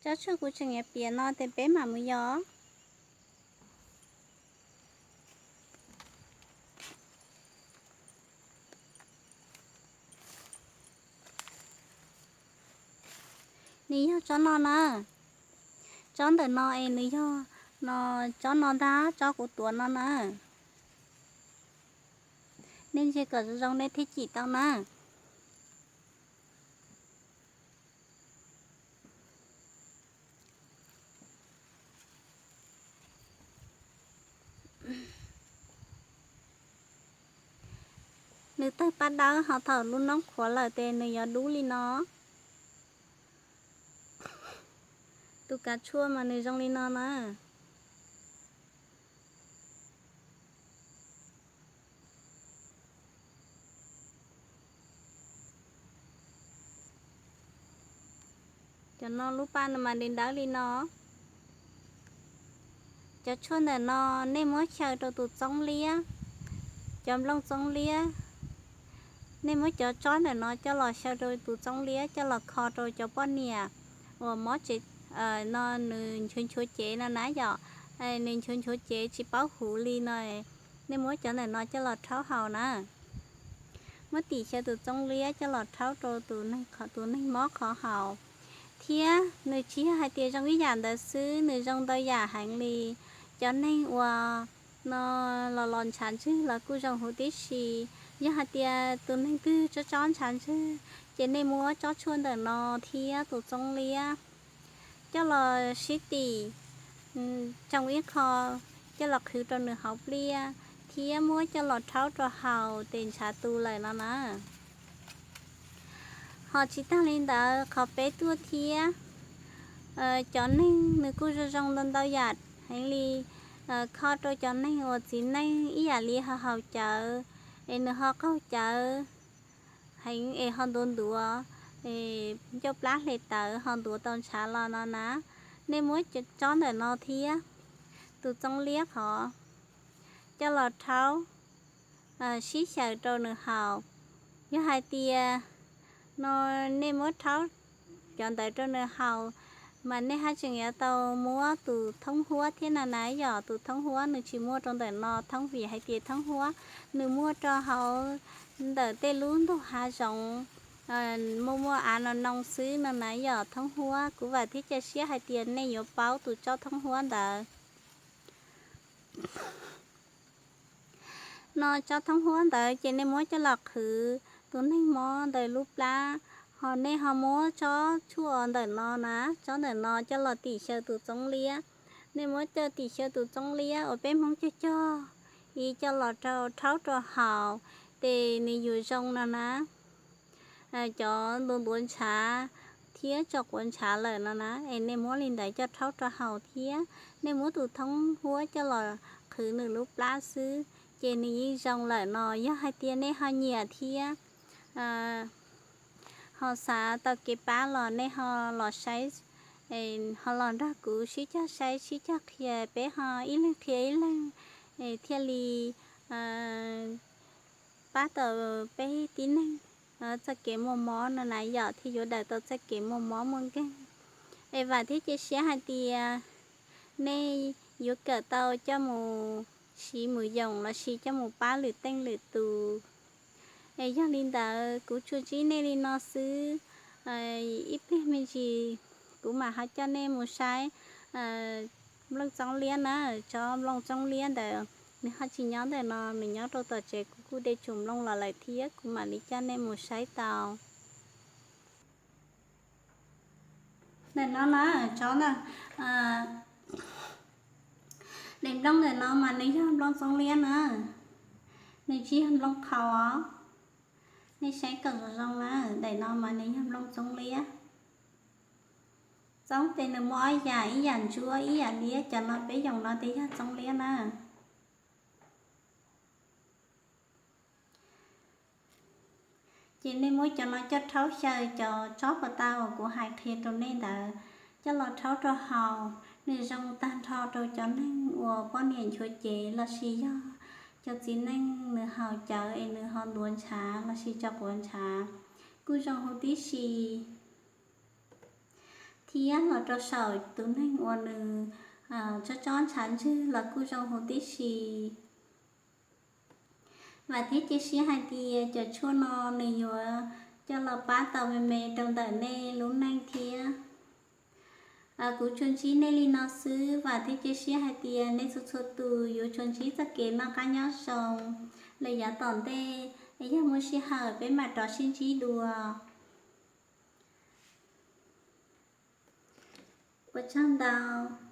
Tsob tshuaj kuv tseem yuav piav no tes peb mam mus yos. Nws yog tsob no na. Tsob ntawm no es nws yog no, tsob no ntag, tsob kuv tuav no na. Nej ntsia kom zoo nej thiaj cim tau na. Nws tawg paj dawb ho thaum lub noob qhuav lawm tes nws yuav dub li no. Tus kav tshuaj mas nws zoo li no na. Cov no lub paj no mas nws dawb li no. Cov tshuaj ntawm no nej muab xyaw rau tus txoob liab, cov nplooj txoob liab. Nej muab cov tsob ntawm no coj los xyaw rau tus txoob liab coj los kho rau cov poj niam uas mob tsev, no nws nchuav nchuav cev no na yom, nws nchuav nchuav cev tsis paub huv li no. Nej muab cov ntawm no coj los rhaub haus na. Muab tim xyaw tus txoob liab coj los rhaub rau tus neeg mob qhov haus. Thiab nws tsis yog hais tias zoo ib yam ntawd xwb, nws zoo ntau yam heev li. Cov neeg uas no los los ntshav ntswg los kuj zoo huv tib si. Yog hais tias tus neeg twg tsob tsob ntshav ntswg ces nej muab tsob tshuaj ntawm no thiab tus txoob liab coj los sib tim tsoo ib qho, coj los qhwv rau nws hauv pliaj thiab muab coj los rhaub rau haus tes ntshav tu lawm no na. Ho tsis tag li ntawd qhov peb tuaj thiab, cov neeg nws kuj zoo zoo ntau ntau yam heev li, kho rau cov neeg uas txiv neej ib yam li ho haus cawv, es nws ho qaug cawv heev es ho ntuav ntuav, ncauj plab hle tawv ho ntuav tau ntshav los no na. Nej muab tsob ntawm no thiab tus txoob liab qhov coj los rhaub sib xyaw rau nws haus. Yog hais tias no nej muab rhaub cov ntawd rau nws haus, mas nej haj tseem yuav tau muab tus thoob huab thiab na na yom. Tus thoob huab nws tsis muaj rau ntawm no thoob vim hais tias thoob huab nws muaj rau hauv ntawm tej lub ntug hav zoov, muaj muaj av no noo xwb no na yom. Thoob huab kuv vam thiab cia siab hais tias nej yuav paub tus tsob thoob huab ntawd. No tsob thoob huab ntawd ces nej muab coj los qhwv tus neeg mob ntawd lub plab, ho nej ho muab tsob tshuaj ntawm no na, tsob ntawm no coj los tim xyaw tus txoob liab. Nej muab coj tim xyaw tus txoob liab uas peb Hmoob cog cog ib coj los rau rhaub rau haus, ces nws yuav zoo no na. Cov ntuav ntuav ntshav thiab tso quav ntshav lawm no na, es nej muab li ntawd coj rhaub rau haus thiab nej muab tus thoob huab coj los qhwv nws lub plab xwb, ces nws yeej zoo lawm no. Yog hais tias nej ho nyiam thiab ho xav tau kev pab los nej ho los saib, ho los nrog kuv sib cog saib sib cog qhia, peb ho ib leeg qhia ib leeg, thiaj li pab tau peb tib neeg txoj kev muaj mob no na yom, thiaj yuav daws tau txoj kev muaj mob muaj nkeeg. Es vam thiab cia siab hais tias nej yuav kawm tau coj mus siv mus yoom los sis coj mus pab lwm teej lwm tus. Es yog li ntawd kuv tsuas ntsib nej li no xwb, ib pliag me ntsis kuv mam ho coj nej mus saib nplooj txoob liab na. Tsob nplooj txoob liab ntawd nws ho tsis nyob ntawm no, nws nyob rau tom tsev, kuv kuj de tsum nplooj los lawm thiab, kuv mam li coj nej mus saib tau. Ntawm no na, tsob na, daim nplooj ntawm no mas nws yog nplooj txoob liab na, nws tsis yog nplooj qhaus os. Nej saib kom zoo zoo na, daim no mas nws yog nplooj txoob liab. Txoob ces nws muaj ob yam, ib yam ntsuab ib yam liab, cov no peb yoom no ces yog txoob liab na. Ces nej muab cov no coj rhaub xyaw cov tsob pas tas uas kuv hais qhia rau nej ntawd, coj los rhaub rau haus, nws zoo tag nrho rau cov neeg uas poj niam nchuav cev los sis yog cov txiv neej nws haus cawv es nws ho ntuav ntshav los sis tso quav ntshav, kuj zoo huv tib si. thiab los rau saum tus neeg uas nws tsob tsob ntshav ntswg los kuj zoo huv tib si. Vam thiab cia siab hais tias cov tshuaj no nws yuav coj los pab tau me me rau ntawm nej lub neej thiab. Kuv tsuas ntsib nej li no xwb, vam thiab cia siab hais tias nej txhua txhua tus yuav tsuas ntsib txoj kev noj qab nyob zoo lawm yav tom ntej, es yog muaj sij hawm peb mam rov sib ntsib dua. Ua tsaug ntau.